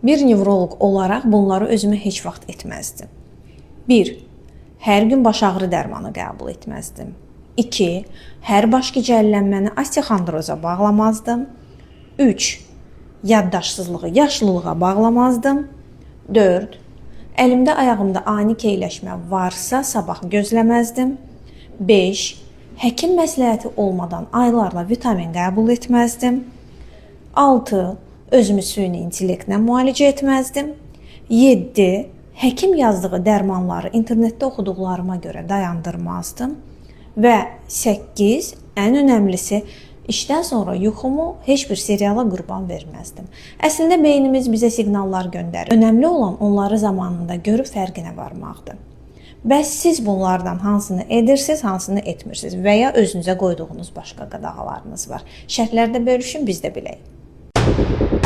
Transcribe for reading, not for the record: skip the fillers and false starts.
Bir nevroloq olaraq bunları özümə heç vaxt etməzdim. 1. Hər gün baş ağrı dərmanı qəbul etməzdim. 2. Hər baş gicəllənməni osteoxondroza bağlamazdım. 3. Yaddaşsızlığı yaşlılığa bağlamazdım. 4. Əlimdə ayağımda ani keyləşmə varsa sabah gözləməzdim. 5. Həkim məsləhəti olmadan aylarla vitamin qəbul etməzdim. 6. Özümü süni intellektlə müalicə etməzdim. 7. Həkim yazdığı dərmanları internetdə oxuduqlarıma görə dayandırmazdım. Və 8, ən önəmlisi, işdən sonra yuxumu heç bir seriala qurban verməzdim. Əslində beynimiz bizə siqnallar göndərir. Önəmli olan onları zamanında görüb fərqinə varmaqdır. Bəs siz bunlardan hansını edirsiniz, hansını etmirsiniz və ya özünüzə qoyduğunuz başqa qadağalarınız var? Şərhlərdə bölüşün, biz də bilək.